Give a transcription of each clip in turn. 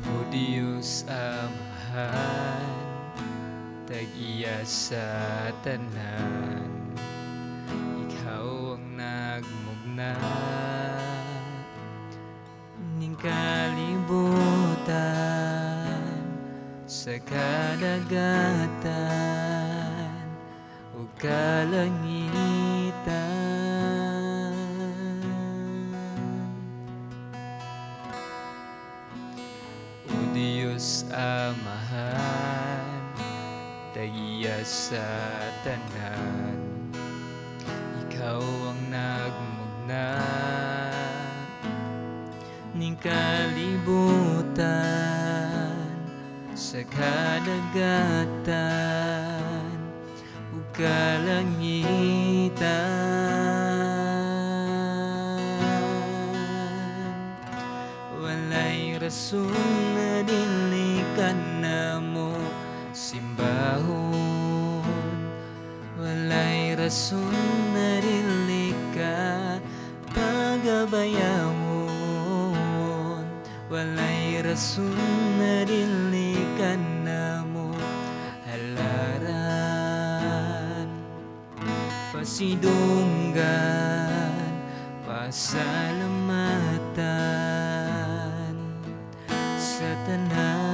O Diyos Amahan, tag-iya sa tanan, ikaw ang nagmugna ning kalibutan sa kadagatan ug kalangitan. O Diyos Amahan, tag-iya sa tanan, ikaw ang nagmugna ning kalibutan sa kadagatan ug kalangitan. Walay rason na dili ka namo simbahon, walay rason na dili ka pagabayawon, walay rason na dili ka namo halaran, pasidunggan, pasalamatan sa tanan.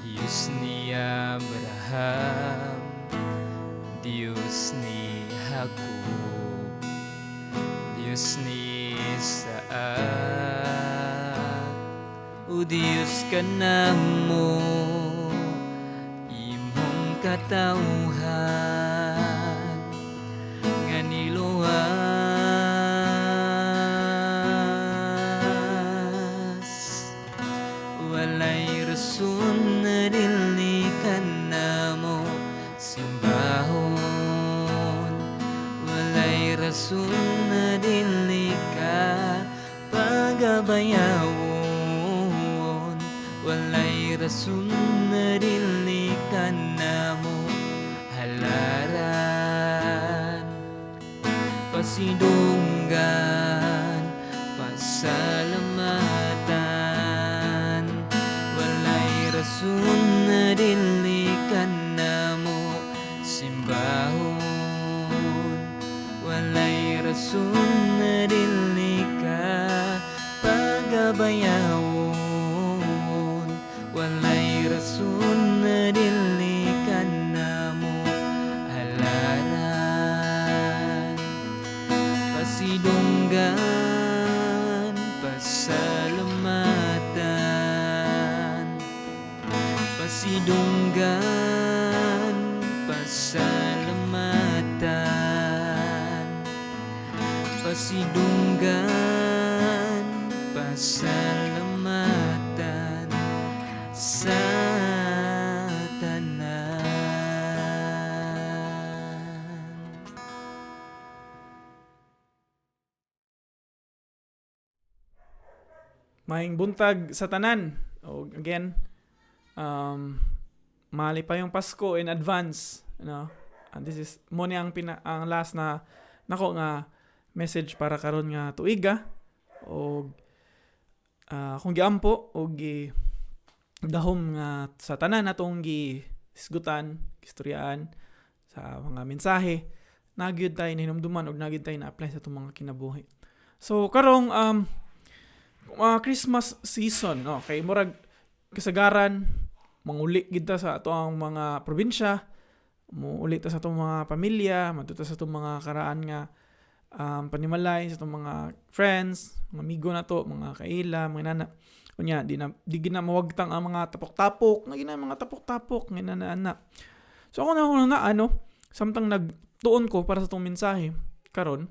Diyos ni Abraham, Diyos ni Jacob, Diyos ni Isaac, o Diyos ka namo, imong katawhan nga niluwas. Walay rason na dili ka namo simbahon, walay rason na dili ka pagabayawon, walay rason na dili ka namo halaran, pasidunggan, pasalamatan. Walay rason na dili ka namo simbahon, walay rason na dili ka pagabayawon, walay rason na dili ka namo halaran, pasidunggan, pasalamatan, pasidunggan, pasalamatan, pasidunggan, pasalamatan sa tanan. Maayong buntag sa tanan. O again, mali pa yung Pasko in advance, no? And this is mo ni ang ang last na nako nga message para karon nga tuiga. Og kung giampo og gi dahom nga sa tanan natong gisgutan, gistoryaan sa mga mensahe, nagyud tayo nahinumduman og nagyud tayo na-apply sa atong mga kinabuhi. So karong Christmas season, no? Kay murag kasagaran manguli gid ta sa ato ang mga probinsya, muuli ta sa atong mga pamilya, madto ta sa atong mga karaan nga panimalay, sa atong mga friends, mga amigo nato, mga kaila, mga nana. Unya di gid na mawagtang ang mga tapok-tapok, nga gina mga tapok-tapok nga nana. So ako na ano, samtang nagtuon ko para sa atong mensahe karon,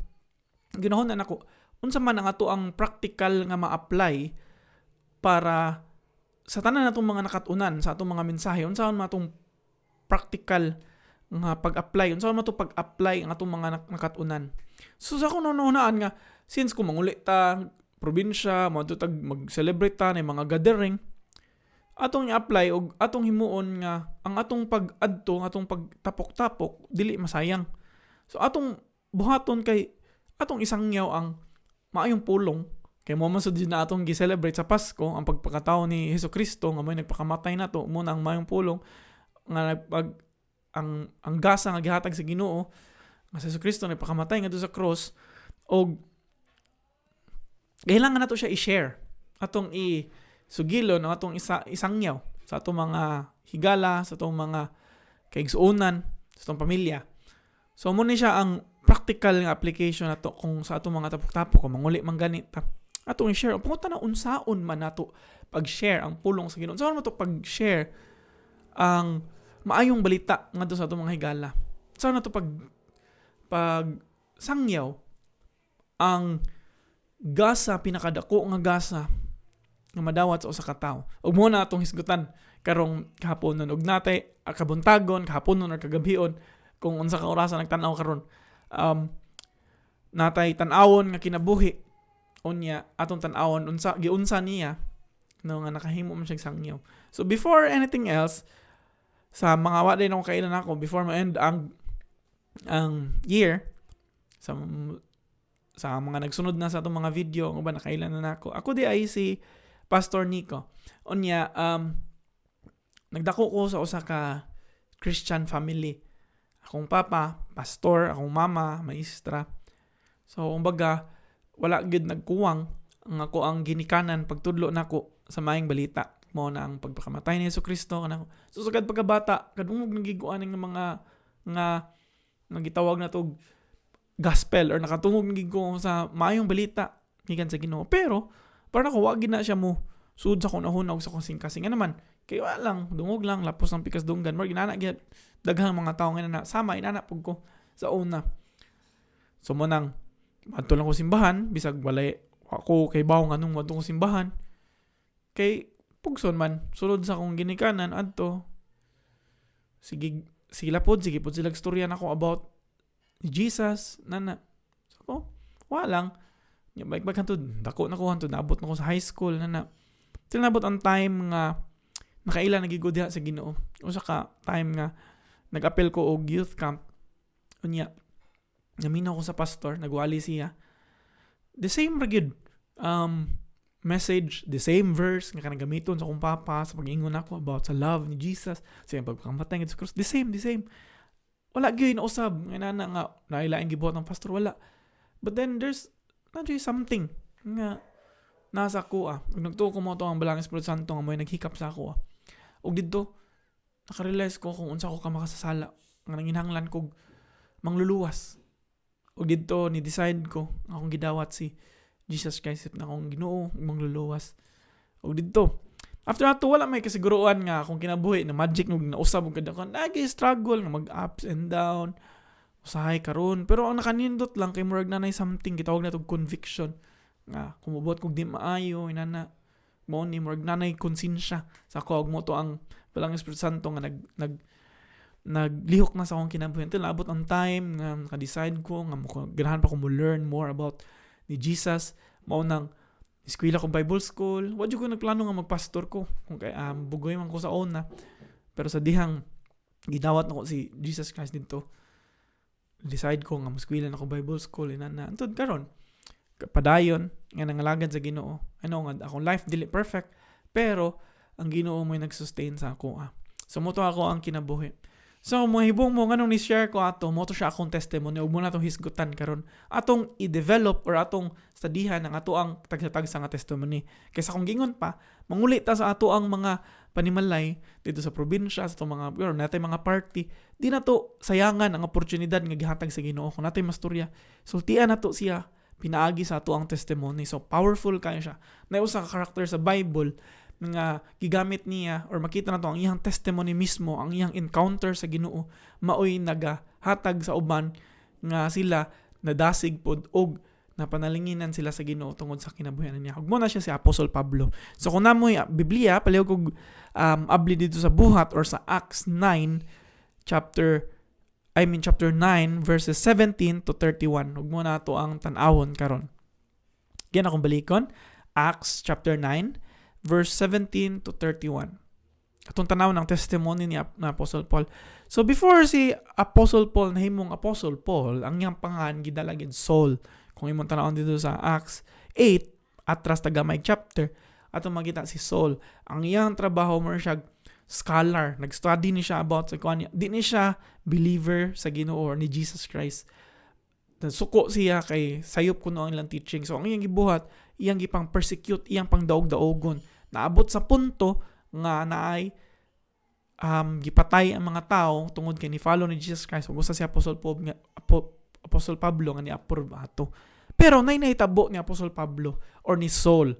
ginahon na nako unsa man ang ato ang practical nga ma-apply para sa tanan natong mga nakat-unan sa atong mga mensahe, unsa man atong practical nga pag-apply, unsa man atong pag-apply ang atong mga nakat-unan. So sa akong naunaan nga since kung manguli ta probinsya, moadto tag mag-celebrate ta na mga gathering, atong i-apply og atong himuon nga ang atong pag-adto, atong pagtapok-tapok dili masayang. So atong buhaton kay atong isangyaw ang maayong pulong kay mo man sud na atong gi-celebrate sa Pasko ang pagpakatawo ni Hesukristo nga mo'y nagpakamatay nato, mo na ang maayong pulong nga nagpag ang gasa nga gihatag sa Ginoo nga si Hesukristo nagpakamatay ngadto sa cross, og kailangan nato siya i-share, atong i sugilon ang atong isangyaw sa atong mga higala, sa atong mga kaigsuonan, sa atong pamilya. So mo ni siya ang practical nga application nato kung sa atong mga tapok-tapok, kung manguli man gani ta, atong i-share. Punta na unsaon man nato pag-share ang pulong sa Ginoo. Unsaon man to pag-share ang maayong balita ngadto sa atong mga higala. Unsaon nato pag sangyaw ang gasa, pinakadako nga gasa nga madawat sa usa ka tawo. Ug mo na atong hisgutan karong kahaponon, ug natay kabuntagon, kahaponon or kagabhion kung unsa ka orasa nagtan-aw karon. Natay tan-awon nga kinabuhi, unya atong tan-awon unsa giunsa niya no nga nakahimo man siya sangyaw. So before anything else, sa mga wa din ako kailan ako before ma-end ang year, sa mga nagsunod na sa atong mga video, ang uban nakailan na nako. Ako di ay si Pastor Nico. Unya nagdako ko sa usa ka Christian family. Akong papa pastor, akong mama maestra. So kumbaga wala gyud nagkuwang ang ako ang ginikanan pagtudlo nako sa maayong balita. Mao na ang pagpakamatay ni Hesukristo kanako. So sugad pagkabata, kadungog nagiguan ng mga nga nga gitawag na tog gospel or nakatungog gid ko sa maayong balita gikan sa Ginoo. Pero para nako wa gid na siya mo sud sa akong nahuna og sa akong kasing-kasing. Nga naman kay wala lang, dungog lang, lapos ang pikas dunggan. Murag inana gyud daghang mga tawo nga inana, sama inana pug ko sa una. So mo nang adto lang ko simbahan bisag walay ako kay bawo nganong adto ko simbahan. Kay pugson man sulod sa akong ginikanan adto. Sige sila pod, sige pod sila istorya nako about Jesus nana. So ko wala lang. Nya balik balik hantod dako na ko hantod naabot na ko sa high school nana. Till nabot ang time nga nakaila nagigud diha sa Ginoo. Usa ka time nga nag-apel ko og youth camp. Unya naminaw ko sa pastor, nagwali siya. The same ra gyud message, the same verse nga kanang gamiton sa akong papa sa pag-ingon nako about sa love ni Jesus, sa iyang pagpakamatay ngadto sa cross. The same, the same. Wala gyud nausab nga nana nga nailaing gibuhat ng pastor, wala. But then there's not really something nga nasa ako ah. Ug nagtuo ko mo to ang Balang Espiritu Santo nga mo'y naghikap sa ako ah. Ug didto nakarealize ko kung unsa ko ka makasasala nga nanginahanglan kog mangluluwas. Ug didto ni decide ko nga akong gidawat si Jesus Christ na akong Ginoo ug mangluluwas. Ug didto after ato wala may kasiguruan nga akong kinabuhi na magic ug nausab og kadako. Nagi struggle nga mag ups and down. Usahay karon, pero ang nakanindot lang kay murag nanay something gitawag na tog conviction nga kung mubuhat kog di maayo inana mo ni murag nanay konsensya sa ako, ug mo to ang Balang Espiritu Santo nga nag nag naglihok na sa akong kinabuhi until naabot ang time nga naka-decide ko nga mo ganahan pa ko mo learn more about ni Jesus. Mao nang eskwela ko Bible school. Wa jud ko nagplano nga magpastor ko kung kay bugoy man ko sa una, pero sa dihang gidawat nako si Jesus Christ didto, decide ko nga moskwela na ko Bible school inana. Antud karon padayon nga nangalagad sa Ginoo. Ano nga akong life dili perfect, pero ang Ginoo mo'y nagsustain sa ako ah. So mo to ako ang kinabuhi. So mohibong mo nganong ni-share ko ato, mo to siya akong testimony ug mo na atong hisgutan karon. Atong i-develop or atong studyhan ang ato ang tagsa-tagsa nga testimony. Kaysa kung gingon pa, manguli ta sa ato ang mga panimalay dito sa probinsya, sa atong mga or natay mga party, di na to sayangan ang oportunidad nga gihatag sa Ginoo. Kung natay mastorya, sultian nato siya pinaagi sa ato ang testimony. So powerful kayo siya. Nay usa ka character sa Bible nga gigamit niya or makita nato ang iyang testimony mismo, ang iyang encounter sa Ginoo, maoy nagahatag sa uban nga sila nadasig pod og napanalinginan sila sa Ginoo tungod sa kinabuhian niya. Ug mo na siya si Apostol Pablo. So kung namoy Biblia, palihog og abli dito sa Buhat or sa Acts 9 chapter I mean chapter 9 verses 17 to 31. Ug mo na ato ang tan-awon karon. Again, akong balikon, Acts chapter 9, verse 17 to 31. Atong tanaw ng testimony ni na Apostle Paul. So before si Apostle Paul nahimong Apostle Paul, ang iyang pangan gidala gid Saul. Kung imong tanawon dito sa Acts 8, atras tagamay chapter, atong makita si Saul. Ang iyang trabaho mo siya scholar, nag-study ni siya about sa kuan. Di ni siya believer sa Ginoo or ni Jesus Christ. Suko siya kay sayop kuno ang ilang teaching. So ang iyang gibuhat, iyang gipang persecute, iyang pang daog-daogon. Naabot sa punto nga naay gipatay ang mga tao tungod kay ni follow ni Jesus Christ ug usa si Apostle Paul nga Apostle Pablo nga ni approve ato. Pero nay nahitabo ni Apostle Pablo or ni Saul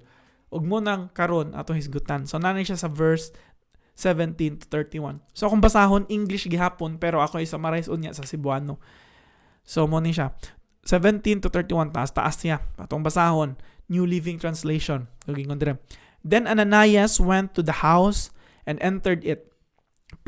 ug mo nang karon ato hisgutan. So nanay siya sa verse 17 to 31. So kung basahon, English gihapon, pero ako i-summarize unya sa Cebuano. So mo ni siya 17 to 31, taas taas siya. Atong basahon, New Living Translation. Ingon dire. Then Ananias went to the house and entered it,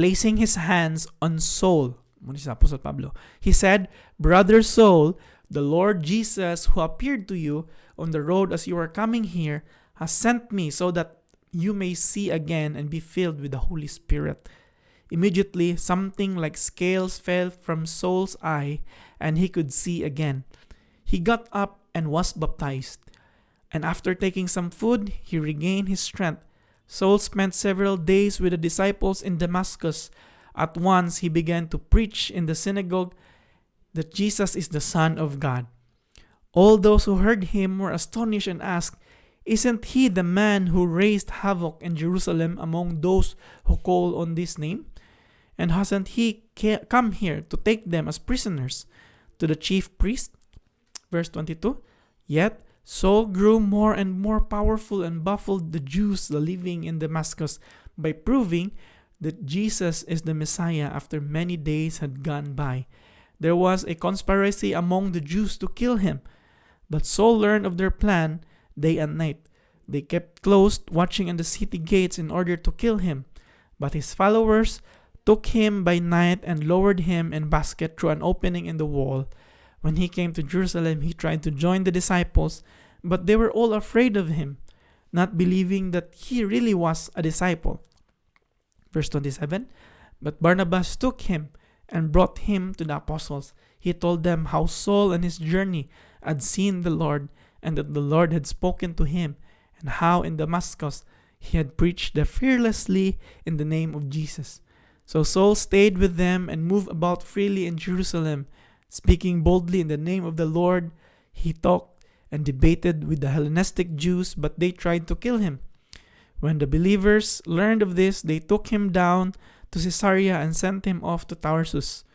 placing his hands on Saul. Mo ni si Apostle Pablo. He said, "Brother Saul, the Lord Jesus, who appeared to you on the road as you were coming here, has sent me so that you may see again and be filled with the Holy Spirit." Immediately, something like scales fell from Saul's eye, and he could see again. He got up and was baptized. And after taking some food, he regained his strength. Saul spent several days with the disciples in Damascus. At once he began to preach in the synagogue that Jesus is the Son of God. All those who heard him were astonished and asked, "Isn't he the man who raised havoc in Jerusalem among those who call on this name? And hasn't he come here to take them as prisoners to the chief priest?" Verse 22. Yet Saul grew more and more powerful and baffled the Jews living in Damascus by proving that Jesus is the Messiah after many days had gone by. There was a conspiracy among the Jews to kill him, but Saul learned of their plan day and night. They kept close, watching in the city gates in order to kill him. But his followers took him by night and lowered him in basket through an opening in the wall. When he came to Jerusalem, he tried to join the disciples, but they were all afraid of him, not believing that he really was a disciple. Verse 27. But Barnabas took him and brought him to the apostles. He told them how Saul on his journey had seen the Lord and that the Lord had spoken to him, and how in Damascus he had preached fearlessly in the name of Jesus. So Saul stayed with them and moved about freely in Jerusalem, speaking boldly in the name of the Lord. He talked and debated with the Hellenistic Jews, but they tried to kill him. When the believers learned of this, they took him down to Caesarea and sent him off to Tarsus.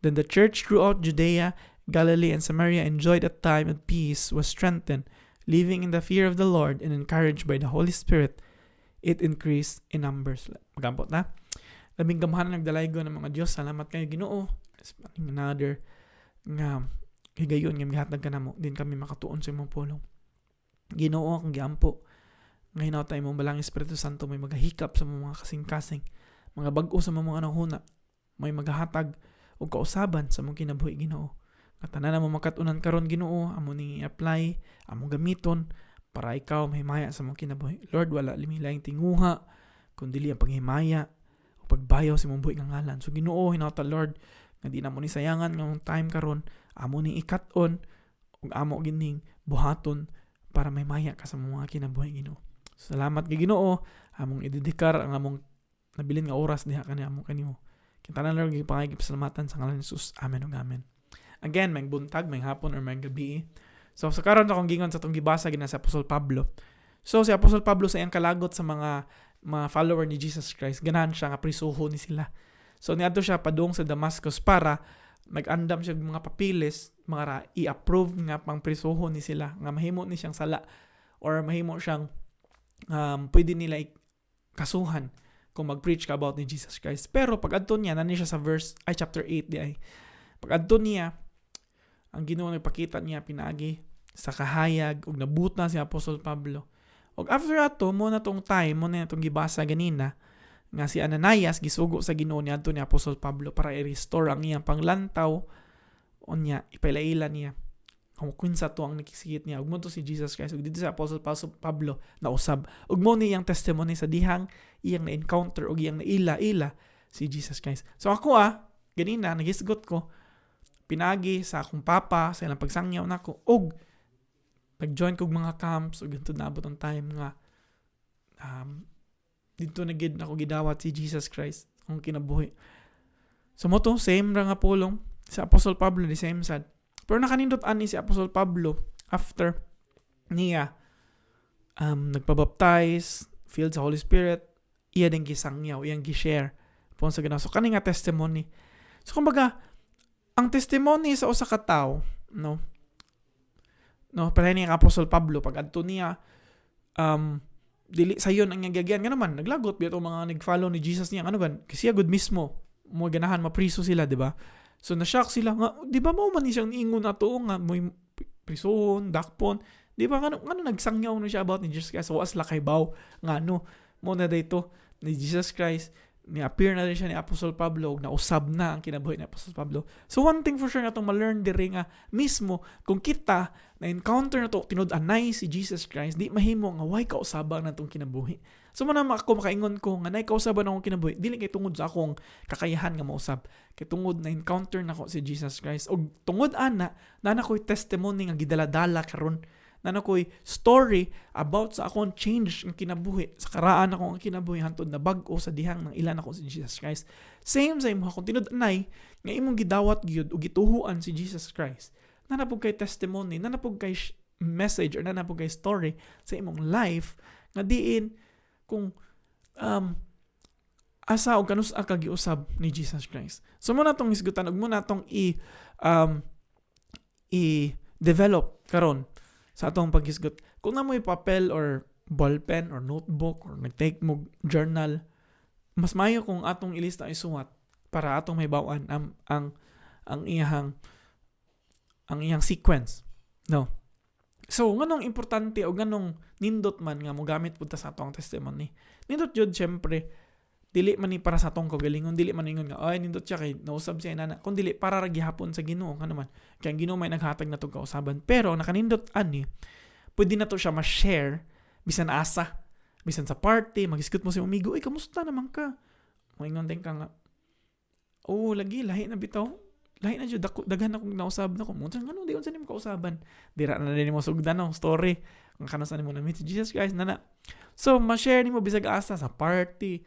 Then the church throughout Judea, Galilee, and Samaria enjoyed a time of peace, was strengthened, living in the fear of the Lord and encouraged by the Holy Spirit. It increased in numbers. Magampot na. Labing gamhanan nagdalaygo ng mga Diyos. Salamat kayo, Ginoo. Another nga higayon nga mihatag ka namo din kami makatuon sa imong pulong. Ginoo, akong giampo nga hinawta imong balang Espiritu Santo may magahikap sa mga kasing-kasing, mga bag-o sa mga hunahuna, may magahatag og kausaban sa mong kinabuhi, Ginoo. Nga tanan mo makat-unan karon, Ginoo, amo ning i-apply, amo gamiton para ikaw mahimaya sa mong kinabuhi. Lord, wala limilaing tinguha kun dili ang paghimaya o pagbayaw sa imong buhi nga ngalan. So Ginoo, hinawta, Lord, nga di na mo ni sayangan nga time karon, amo ning ikat-on ug amo gining buhaton para mahimaya ka sa mga kinabuhi, Ginoo. Salamat kay Ginoo, among idedikar ang among nabilin nga oras diha kani among kanimo. Kintanan, Lord, gipangay pasalamatan sa ngalan ni Jesus. Amen ug amen. Again, may buntag, may hapon or may gabi. So sa karon akong gingon sa atong gibasa gina sa Apostol Pablo. So si Apostol Pablo, sa iyang kalagot sa mga follower ni Jesus Christ, ganahan siya nga prisuho ni sila. So niadto siya padung sa Damascus para nag-andam siya og mga papiles mga ra i-approve nga pang prisuho ni sila, nga mahimo ni siyang sala or mahimo siyang pwede nila kasuhan kung mag-preach ka about ni Jesus Christ. Pero pag adto niya, nani siya sa verse ay chapter 8 di ay. Pag adto niya, ang Ginoo nagpakita niya pinaagi sa kahayag ug nabuta si Apostol Pablo. Ug after ato mo na tong time mo na tong gibasa ganina nga si Ananias gisugo sa Ginoo niadto ni Apostol Pablo para i-restore ang iyang panglantaw, unya ipailaila niya. Kung kinsa to ang nakisigit niya, ug mo to si Jesus Christ. Ug dito sa Apostle Pablo nausab. Ug mo ni iyang testimony sa dihang iyang na-encounter ug iyang naila-ila si Jesus Christ. So ako ganina nagisgot ko pinagi sa akong papa sa ilang pagsangyaw nako ug nag-join kog mga camps ug didto naabot ang time nga didto na gid nako gidawat si Jesus Christ akong kinabuhi. So mo to same ra nga pulong sa Apostle Pablo, the same sad. Pero nakanindot ani si Apostle Pablo after niya nagpabaptize, filled sa Holy Spirit, iya din gisangyaw, iyang gi-share pon sa Ginoo. So kani nga testimony. So kumbaga, ang testimony sa usa ka tawo, no? No, pareha ni Apostle Pablo pag adto niya dili sayon ang iyang giyagyan nga naman naglagot biya mga nag-follow ni Jesus niya, ano gan kasi good mismo mo ganahan mapriso sila, di ba? So na-shock sila nga, di ba mao man ni siyang ingon ato nga mo prisuhon, dakpon, di ba? Ngano ngano nagsangyaw no siya about ni Jesus Christ? So wa sila kahibaw nga ano mo na dito ni Jesus Christ, ni appear na rin siya ni Apostle Pablo ug nausab na ang kinabuhi ni Apostle Pablo. So one thing for sure nga atong ma-learn diri nga mismo kung kita na encounter na to tinud-anay si Jesus Christ, di mahimo nga way kausaban natong kinabuhi. So mo na ako makaingon ko nga nay kausaban akong kinabuhi dili kay tungod sa akong kakayahan nga mausab, kay tungod na encounter nako si Jesus Christ ug tungod ana na ko'y testimony nga gidala-dala karon, na ko'y story about sa akong change ng kinabuhi, sa karaan ako ang kinabuhi hantod na bag-o sa dihang nang ilan ako si Jesus Christ. Same sa imo kung tinud-anay nga imong gidawat gyud ug gituhuan si Jesus Christ. Naa na pud kay testimony, naa na pud kay message or naa na pud kay story sa imong life nga diin kung asa o kanus ka giusab ni Jesus Christ. So mo na tong hisgutan ug mo na tong i i-develop karon sa atong paghisgot. Kung naa mo'y papel or ballpen or notebook or nag-take mo journal, mas maayo kung atong ilista ay suwat para atong mahibaw-an ang iyang sequence. No. So, nganong importante o nganong nindot man nga mogamit pud ta sa atong testimony? Nindot jud syempre, dili man ni para sa atong kaugalingon, dili man ingon nga ay nindot siya kay nausab siya inana, kun dili para ra gihapon sa Ginoo. Ngano man kay ang Ginoo may naghatag natong kausaban. Pero nakanindot ani, pwede na to siya ma-share bisan asa, bisan sa party, magisgot mo sa imong amigo, "Uy, kamusta naman ka?" Moingon din ka nga, "Oh, lagi lahi na bitaw, lahi na jud dako, daghan akong nausab na ko." Mo ngano di unsa nimo kausaban? Dira na din mo sugdan no story kung kanus-a nimo na meet si Jesus Christ nana. So ma-share nimo bisag asa, sa party,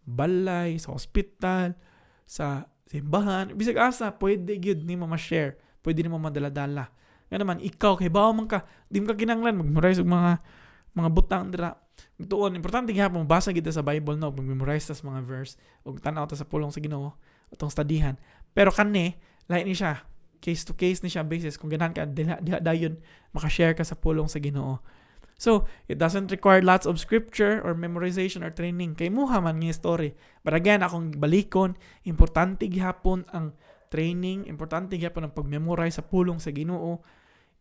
balay, sa hospital, sa simbahan, bisag asa, pwede gyud nimo ma-share, pwede nimo madala-dala. Nga naman, ikaw, kay bawo man ka, di mo ka kinanglan, mag-memorize og mga butang dira. Tuon, importante gihapon, basa kita sa Bible, no, mag-memorize tas mga verse, ug tan-aw ta sa pulong sa Ginoo, atong studyhan. Pero kani, lahi ni siya, case to case ni siya basis, kung ganahan ka, diha, diha dayon, makashare ka sa pulong sa Ginoo. So, it doesn't require lots of scripture or memorization or training. Kay imuha man nga story. But again, akong balikon, importante gihapon ang training, importante gihapon ang pag-memorize sa pulong sa Ginoo,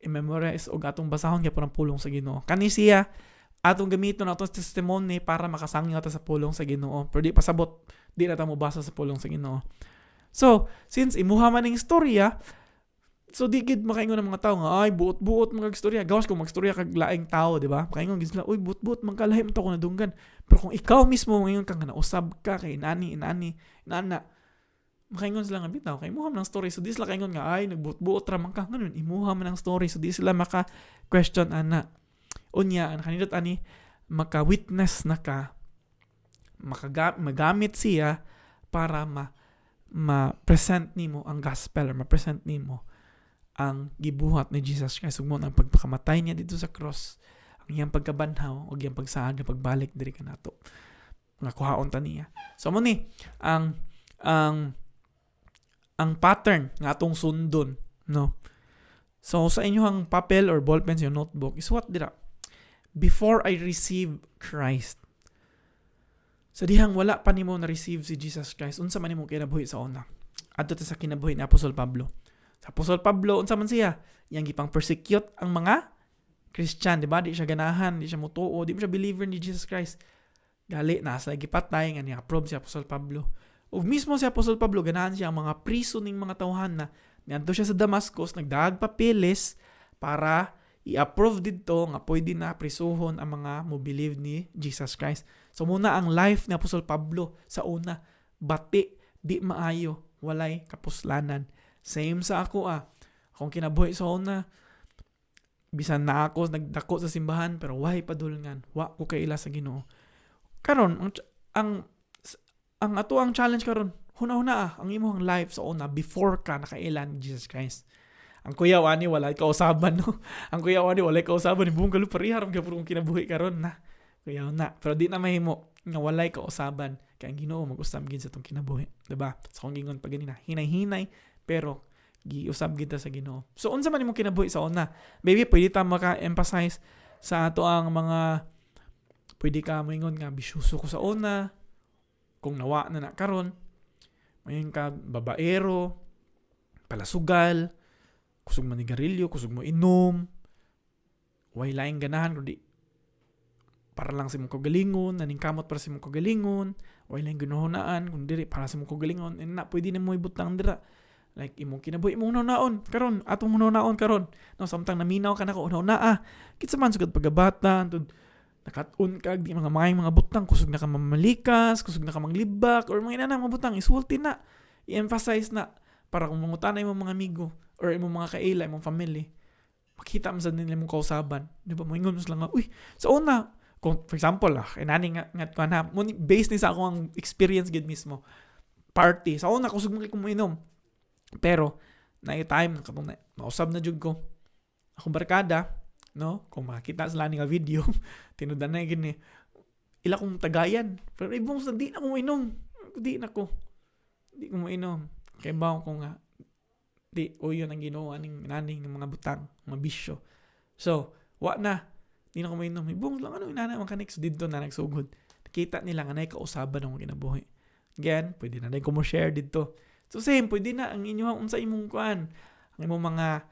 i-memorize og atong basahon gihapon ang pulong sa Ginoo. Kani siya, atong gamiton atong testimony para makasangyaw ta sa pulong sa Ginoo. Pero di pasabot, di na ta mo basa sa pulong sa Ginoo. So, since imuha man ning istorya, so di gid makaingon ng mga tao nga ay buot-buot mga istorya. Gawas kung magstorya kag laing tao, di ba? Makaingon gid sila, "Uy, buot-buot man ka, lahi man to ko nadunggan." Pero kung ikaw mismo ngayon kang nausab ka kay inani, inani, inana, makaingon sila nga bitaw kay imuha man ang story. So di sila kaingon nga ay nagbuot-buot ra man ka. Ngayon imuha man ang story. So di sila maka question ana. Unya, ang kanindot ani maka-witness na ka, magamit siya para ma ma-present nimo ang gospel or ma-present nimo ang gibuhat ni Jesus Christ ug mo ang pagpakamatay niya dito sa cross, ang iyang pagkabanhaw ug iyang pagsaad nga pagbalik diri kanato nga kuhaon ta niya. So mo ni ang pattern nga atong sundon, no? So sa inyong papel or ballpen, sa inyong notebook, isuwat dira, "Before I receive Christ." Sa dihang wala pa nimo na receive si Jesus Christ, unsa man nimo kinabuhi sa una? Adto ta sa kinabuhi ni Apostol Pablo. Sa Apostol Pablo, unsa man siya? Iyang gipang persecute ang mga Christian, di ba? Di siya ganahan, di siya mutuo, di mo siya believer ni Jesus Christ. Gali, nasa gipatay, nga ni-approve si Apostol Pablo. Ug mismo si Apostol Pablo, ganahan siya ang mga priso ning mga tawhan na niadto siya sa Damascus, nagdaag papeles para i-approve didto nga pwede na prisuhon ang mga mo believe ni Jesus Christ. So muna ang life ni Apostol Pablo sa una, bati, di maayo, walay kapuslanan. Same sa ako ah. Akong kinabuhi sa una, bisan na ako nagdako sa simbahan pero way padulngan, wa ko kaila sa Ginoo. Karon ang ato ang challenge karon, huna-huna ah, ang imong life sa una before ka nakaila ni Jesus Christ. Ang kuyaw ani walay kausaban, no. Ang kuyaw ani walay kausaban, buong kalu pareha ra gyud kung kinabuhi karon na. Kuyaw na, pero di na mahimo nga walay kausaban kay ang Ginoo mag-usab gid sa atong kinabuhi, di ba? Sa akong gingon pa ganina, hinay-hinay pero giusab gid ta sa Ginoo. So unsa man imong kinabuhi sa una? Maybe pwede ta maka-emphasize sa ato ang mga, pwede ka moingon nga bisyuso ko sa una, kung nawa na na karon, moingon ka babaero, palasugal, kusog manigarilyo, kusog mo inom, way laing ganahan kundi para lang sa imong kagalingon, naningkamot para sa imong kagalingon, way laing ginahunaan kundi diri para sa imong kagalingon, and na pwede na mo ibutang dira. Like imong kinabuhi, imong hunaon karon, atong hunaon karon. No, samtang naminaw ka nako, hunaon ah. Kinsa man sugod pagkabata, antud nakat-on ka di mga maayong mga butang, kusog na ka mamalikas, kusog na ka manglibak, or mga inana mga butang, isulti na, i-emphasize na para kung mangutana imong mga amigo or imong mga kaila, imong family, makita man sa nila imong kausaban. Di ba? Moingon mo sila nga, uy, sa una, kung, for example, ah, inani nga, nga, nga, na, mo, based ni sa akong ang experience gid mismo, party, sa una, kusog mo kay kumuinom. Pero, na time, katong na, nausab na jud ko, akong barkada, no? Kung makita sila ni nga video, tinudan na gini, ila kong tagayan. Pero ibong sa di na ko mainom. Di na ko. Di ko mainom. Kaya ba ko nga, di, o yun ang Ginoo aning naning mga butang, mga bisyo. So, wa na. Di na ko mainom. Ibong lang, ano, inana, mga kanik. So, dito na nagsugod. Nakita nila nga na'y kausaban ng kinabuhi. Again, pwede na ko mo share dito. So, same, pwede na ang inyong, unsa imong kuan, ang imong mga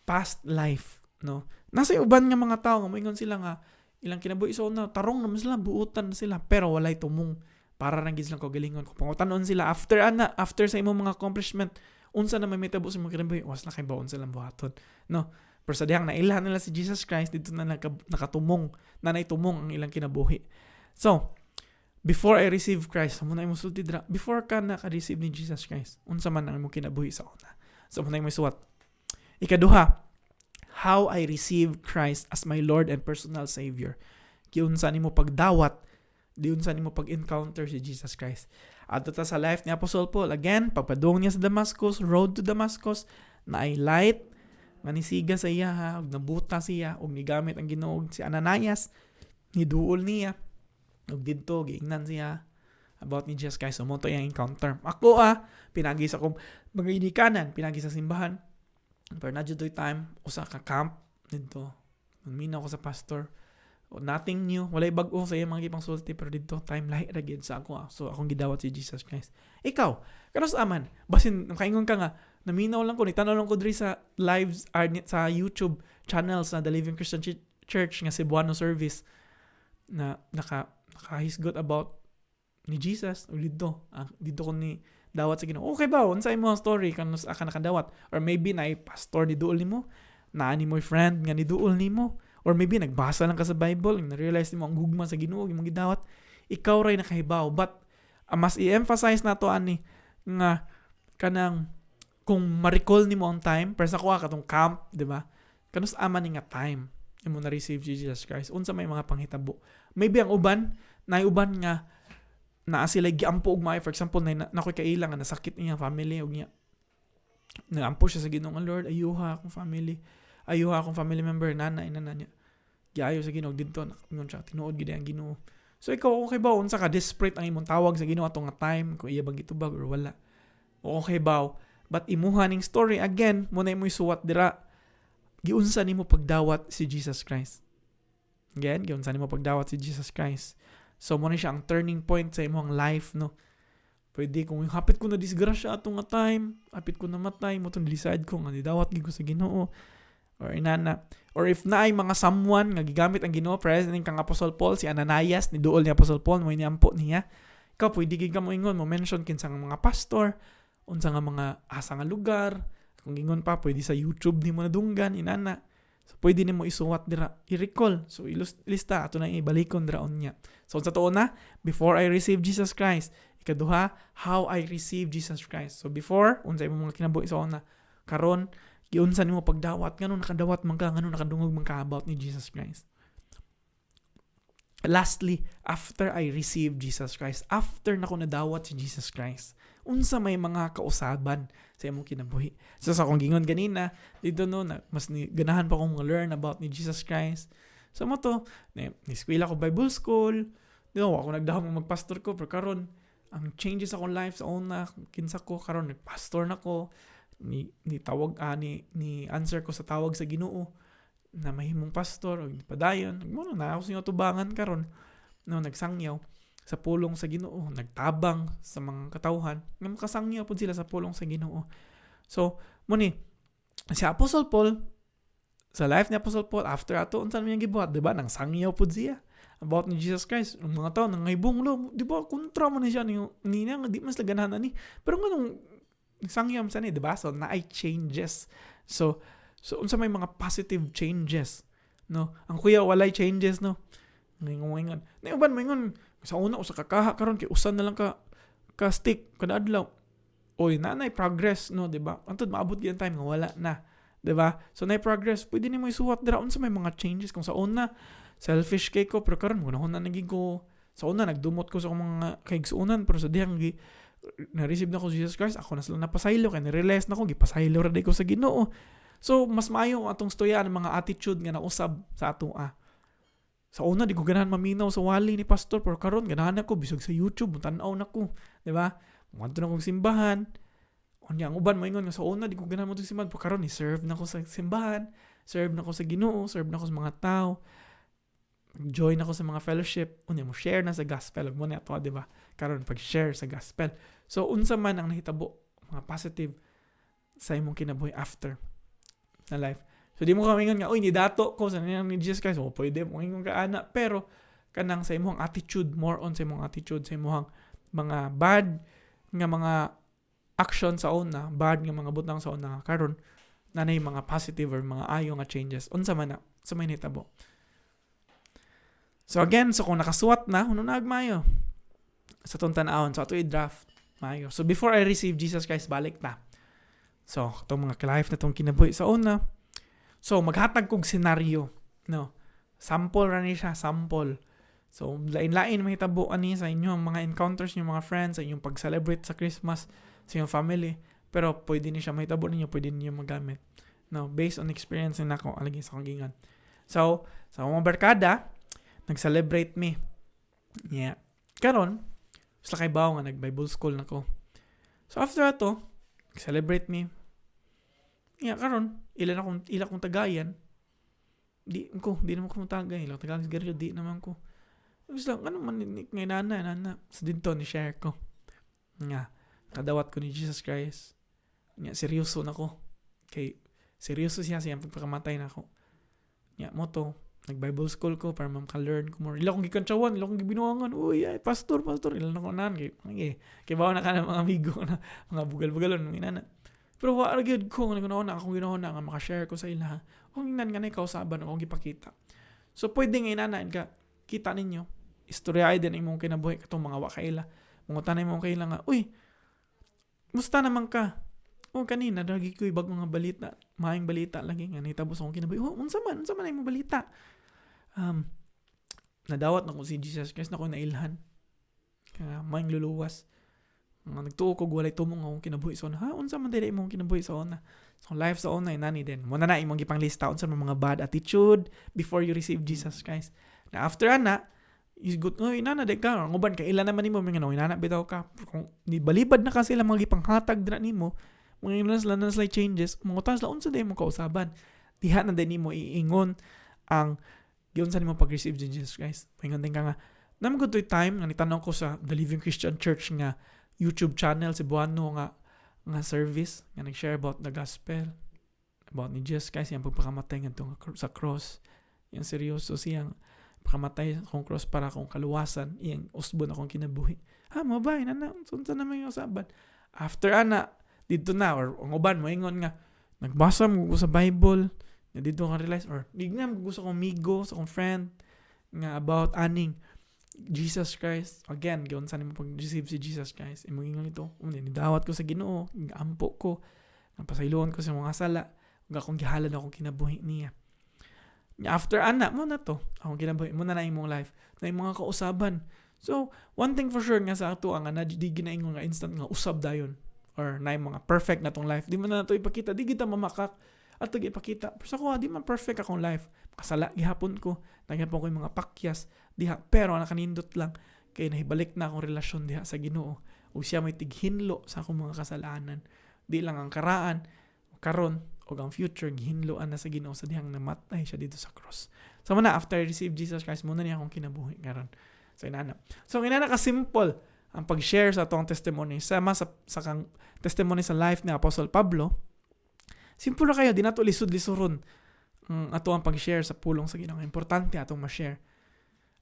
past life, no? Nasa uban nga mga tao, nga moingon sila nga, ilang kinabuhi sa una, tarong naman sila, buutan na sila, pero walay tumong para nang gid silang kagalingon. Kung pangutanon sila, after ana, after sa imong mga accomplishment, unsa na may mitabo sa imong kinabuhi, was na kay baon silang buhaton, no? Pero sa dihang nailhan nila si Jesus Christ, dito na nakatumong, na naitumong ang ilang kinabuhi. So, before I receive Christ, mo na imong sulti dira, before ka naka-receive ni Jesus Christ, unsa man ang imong kinabuhi sa una? So, mo na imong suwat. Ikaduha, how I receive Christ as my Lord and personal Savior. Giunsa nimo pagdawat, giunsa nimo pag-encounter si Jesus Christ. Adto ta sa life ni Apostle Paul. Again, pagpadung niya sa Damascus, road to Damascus, na ay light, nga nisiga sa iya, ha, ug nabuta siya, ug nigamit ang Ginoo si Ananias, niduol niya, ug didto giingnan siya about ni Jesus Christ. So, mo to iyang encounter. Ako ah, pinagi sa akong mga inikanan, pinagi sa simbahan, pero na jud time, usa ka camp didto. Naminaw ko sa pastor. O, nothing new, walay bag-o sa iyang mga gipang sulti, pero didto time lahi ra gyud sa ako ah. So akong gidawat si Jesus Christ. Ikaw, kanus aman, basin nakaingon ka nga naminaw lang ko, nitanaw lang ko diri sa lives or sa YouTube channel sa The Living Christian Church nga Cebuano service na nakahisgot about ni Jesus o didto. Ah, didto ko ni dawat sa Ginoo. Okay ba? Unsa imong story kanus ka nakadawat? Or maybe naay pastor ni duol nimo, naa ni mo friend nga ni duol nimo, or maybe nagbasa lang ka sa Bible, na-realize nimo ang gugma sa Ginoo imong gidawat. Ikaw ray nakahibaw. But mas i-emphasize nato ani nga kanang kung ma-recall nimo ang time, pero sa kuha katong camp, di ba? Kanus ama ni nga time imo na-receive si Jesus Christ. Unsa may mga panghitabo? Maybe ang uban, naay uban nga naa sila giampo og maayo. For example, na nakoy kaila nga nasakit niya family og niya naampo siya sa Ginoo nga, "Lord, ayuha akong family. Ayuha akong family member, nana inana niya." Giayo sa Ginoo didto, ingon siya, tinuod gid ang Ginoo. So ikaw, okay ba unsa ka desperate ang imong tawag sa Ginoo atong nga time, kung iya bang gitubag or wala? Okay ba? But imuha ning story again, mo na imo isuwat dira. Giunsa nimo pagdawat si Jesus Christ? Again, giunsa nimo pagdawat si Jesus Christ? So mo na siya ang turning point sa imong life, no? Pwede kung hapit ko na disgrasya atong nga time, hapit ko na matay, mo tong decide ko nga didawat gid ko sa Ginoo or inana. Or if naay mga someone nga gigamit ang Ginoo, present kang Apostle Paul, si Ananias, ni duol ni Apostle Paul, mo niampo niya. Ikaw pwede gid ka mo ingon, mo mention kinsa nga mga pastor, unsa nga mga asa nga lugar, kung ingon pa pwede sa YouTube nimo nadunggan inana. So pwede nimo isuwat dira, i-recall. So ilista ato na ibalikon dira unya. So sa tuon na, before I receive Jesus Christ. Ikaduha, how I receive Jesus Christ. So before, unsa imong mga kinabuhi sa una. Karon, giunsa nimo pagdawat, ngano nakadawat man ka, ngano nakadungog man ka about ni Jesus Christ. Lastly, after I receive Jesus Christ, after nako nadawat si Jesus Christ, unsa may mga kausaban sa imong kinabuhi? So sa akong gingon ganina, dito no, na, mas ni, ganahan pa akong learn about ni Jesus Christ. So mo to, ni eskwela ko Bible school, di ako nagdahom magpastor ko, pero karon ang changes akong life sa una, kinsa ko karon nagpastor na ko, ni tawag ni answer ko sa tawag sa Ginoo na mahimong pastor og padayon mo na ako sa inyo tubangan karon no, nagsangyaw sa pulong sa Ginoo, nagtabang sa mga katawhan nga makasangyaw pud sila sa pulong sa Ginoo. So mo ni si Apostle Paul, sa life ni Apostle Paul after ato, unsa man gibuhat, di ba? Nang sangyaw pud siya about ni Jesus Christ. Ang mga tao nangahibong lo, di ba, kontra man ni siya ni niya, di man sila ganahan ani, pero nganong sangyaw sa ni, di ba? So naay changes. So unsa may mga positive changes, no? Ang kuya walay changes, no? Ngingon. Nay uban moingon sa una usa ka kaha, karon kay usa na lang ka stick kada adlaw. Oy, nanay progress, no, di ba? Antod maabot gyud time nga wala na, di ba? So nay progress, pwede nimo isuwat dira unsa may mga changes. Kung sa una selfish kay ko, pero karon mo na naging ko. Sa una nagdumot ko sa akong mga kaigsuonan, pero sa dihang na-receive na ko Jesus Christ, ako na sila napasaylo kay na-realize na ko gipasaylo ra ko sa Ginoo. So, mas maayo ang atong storya ng mga attitude nga nausab sa atong ah. Sa una, di ko ganahan maminaw sa wali ni pastor, pero karon ganahan ako, bisag sa YouTube, tan-aw na ko, di ba? Muadto na kong simbahan. Unya, ang uban moingon nga sa una, di ko ganahan mo simbahan, pero karon ni-serve na ko sa simbahan, serve na ko sa Ginoo, serve na ko sa mga tao. Join ako sa mga fellowship, unya mo share na sa gospel, mo na ato, di ba? Karon pag-share sa gospel. So unsa man ang nahitabo, mga positive sa imong kinabuhi after na life. So di mo ka maingon nga, uy, ni dato ko sa ni Jesus Christ. O pwede mo ingon ka ana, pero kanang sa imong attitude, more on sa imong attitude, sa imong mga bad nga mga action sa una, bad nga mga butang sa una, karon nanay mga positive or mga ayo nga changes. Unsa man na sa may nahitabo. So again, so kung nakasuwat na, huno na maayo sa itong tan-awon. So ato i-draft. Maayo. So before I receive Jesus Christ, balik na. So, itong mga life na itong kinabuhi sa una. So, maghatag kog senaryo. No? Sample ra ni siya, sample. So, lain-lain mahitabo ani sa inyong mga encounters, inyong mga friends, sa inyong pag-celebrate sa Christmas, sa inyong family. Pero pwede ni siya mahitabo ninyo, pwede ninyo magamit. No, based on experience na nako, alagi sa akong gingon. So, sa akong mga barkada, nag-celebrate me. Yeah. Karon, sila kay bawo nga nag-Bible school na ko. So, after ato, nag-celebrate me. Yeah, karon, ila akong tagayan. Di naman ko tagay. Ila akong tagayan, sigarilyo, di naman ko. Gusto lang, ano man, ngay nana. So, dito, ni-share ko. Nga, kadawat ko ni Jesus Christ. Nga, seryoso na ko. Kay, seryoso siya sa iyang pagpakamatay na ako. Nga, mo to, nag-Bible school ko para maka-learn ko more. Ila akong gikantsawan, ila akong gibinuangan. Uy, ay, pastor, pastor. Ila na ko nan. Kay, okay, kay bawa na ka ng mga amigo na, mga bugal-bugalon, mga inana. Pero wa ra gyud ko nga na akong ginawa na nga makashare ko sa ila. Kung ingnan nga na kausaban akong gipakita. So pwede nga inana ka kita ninyo istorya ay din imong kinabuhi katong mga wa kaila. Mangutan imong kaila nga, uy, musta naman ka? Oh, kanina lagi ko ibag mga balita, maayong balita lagi nga nahitabo sa akong kinabuhi. Oh, unsa man imong balita? Nadawat na ko si Jesus Christ, na ko nailhan. Kaya maayong luluwas. Nga nagtuo ko walay tumong akong kinabuhi sa una. Ha, unsa man dili imong kinabuhi sa una? So life sa una nani din. Mo na na imong gipanglista unsa man mga bad attitude before you receive Jesus Christ. Na after ana, is good oy nana di ka. Ang uban kay ila naman nimo mga no, inana bitaw ka. Kung ni balibad na kasi sila mga gipanghatag dira nimo, mga ila sila na sila changes, mangutan sila unsa di imong kausaban. Diha na din nimo iingon ang giunsa nimo pag-receive ni Jesus Christ. Paingon din ka nga, naman ko to'y time nga nitanong ko sa The Living Christian Church nga YouTube channel si Buano nga service nga nag-share about the gospel, about ni Jesus Christ, iyang pagpakamatay ngadto sa cross, iyang seryoso siyang pakamatay akong cross para akong kaluwasan, iyang usbon akong kinabuhi. Ha, mo ba nana unsa na may usaban after ana didto na? Or ang uban moingon nga nagbasa mo ko sa Bible, Na dito ka realize or gigna gusto kong migo sa akong friend nga about aning Jesus Christ. Again, giunsa nimo pag-receive si Jesus Christ. Imong ingon ito, nidawat ko sa Ginoo, giampo ko, napasayloon ko sa mga sala, ug akong gihalad akong kinabuhi niya. After ana mo na to, akong kinabuhi mo na na imong life, na imong mga kausaban. So, one thing for sure nga sa ato ang na di ginaingon nga instant nga usab dayon or na mga perfect na tong life. Di man na to ipakita, di kita mamakak ato ipakita. Pero sa ko, di man perfect akong life. Kasala gihapon ko, nagyapon ko yung mga pakyas diha, pero nakanindot lang kay nahibalik na akong relasyon diha sa Ginoo. Ug siya may tighinlo sa akong mga kasalanan. Di lang ang karaan, karon o ang future gihinloan na sa Ginoo sa dihang namatay siya dito sa cross. So muna after I receive Jesus Christ, muna niya akong kinabuhi karon. So inana. So inana ka simple ang pag-share sa atong testimony sama sa kang testimony sa life ni Apostle Pablo. Simple ra kayo, di nato lisod-lisuron ang ato ang pag-share sa pulong sa Ginoo. Importante atong ma-share.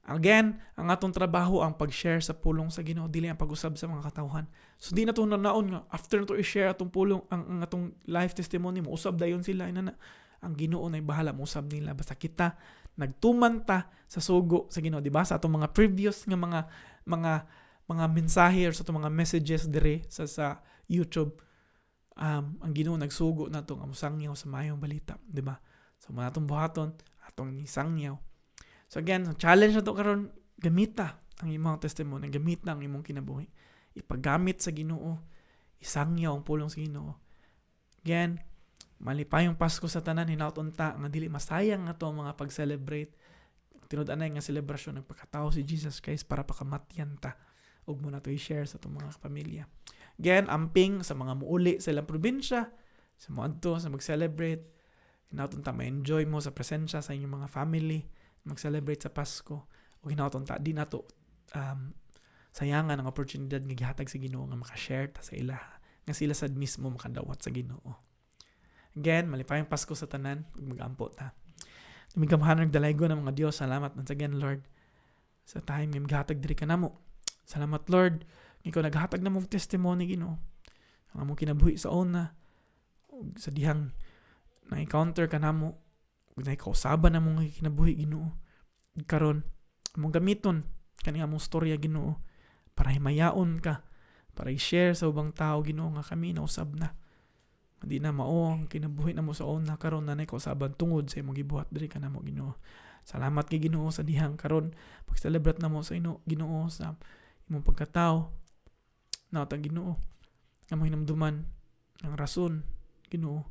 Again, ang atong trabaho ang pag-share sa pulong sa Ginoo, dili ang pag-usab sa mga katawhan. So di na to naon nga after nato i-share atong pulong ang atong life testimony mo usab dayon sila inana. Ang Ginoo nay bahala mo usab nila basta kita nagtuman ta sa sugo sa Ginoo, di ba? Sa atong mga previous nga mga mensahe or sa atong mga messages dire sa YouTube, ang Ginoo nagsugo nato nga mosangyaw sa maayong balita, di ba? So mga atong buhaton, atong nisangyaw. So again, so challenge na to karon, gamita ang imong testimony, gamita ang imong kinabuhi. Ipagamit sa Ginoo, isangyaw ang pulong sa Ginoo. Again, malipayong Pasko sa tanan, hinaut unta nga dili masayang ato ang mga pag-celebrate. Tinud-anay nga selebrasyon nagpakatao si Jesus Christ para pakamatyan ta ug mo na to i-share sa atong mga kapamilya. Again, amping sa mga muuli sa ilang probinsya, sa moadto sa mag-celebrate, hinaut unta ma-enjoy mo sa presensya sa inyong mga family, mag-celebrate sa Pasko. Ug hinaut unta di nato sayangan ang oportunidad nga gihatag sa Ginoo nga maka-share ta sa ilaha, nga sila sad mismo makadawat sa Ginoo. Again, malipayong Pasko sa tanan ug mag-ampo ta. Dumigamhanan nagdalaygo ng mga Dios, salamat once again Lord sa time nga maghatag diri kanamo. Salamat Lord, ikaw naghatag na mong testimony Ginoo. Ang among kinabuhi sa una ug sa dihang na-encounter kanamo ug nakausaban na mong kinabuhi Ginoo. Karon among gamiton kani among storya Ginoo para himayaon ka, para i-share sa ubang tao Ginoo nga kami nausab na. Di na mao ang kinabuhi namo sa una karon na kausaban tungod sa imong gibuhat diri kanamo Ginoo. Salamat kay Ginoo sa dihang karon pag-celebrate namo sa ino Ginoo sa imong pagkatao. Naot ang Ginoo nga mo hinumduman ang rason Ginoo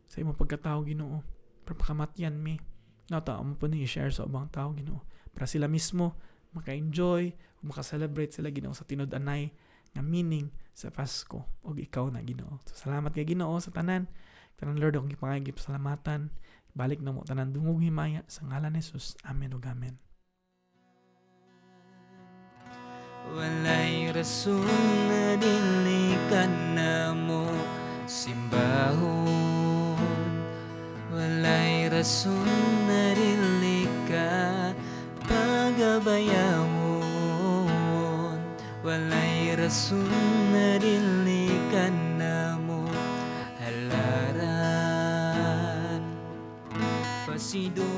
sa imong pagkatao Ginoo para pakamatyan mi. Naot ang amo po ni i-share sa ubang tao Ginoo para sila mismo maka-enjoy ug maka-celebrate sila Ginoo sa tinud-anay nga meaning sa Pasko ug ikaw na Ginoo. So salamat kay Ginoo sa tanan. Tanan Lord akong gipangayog pasalamatan. Balik na mo tanan dungog himaya sa ngalan ni Jesus. Amen ug amen. Walay rason na dili ka na mo simbahon. Walay rason na dili ka pagabayawon. Walay rason na dili ka na mo halaran. Pasidunggan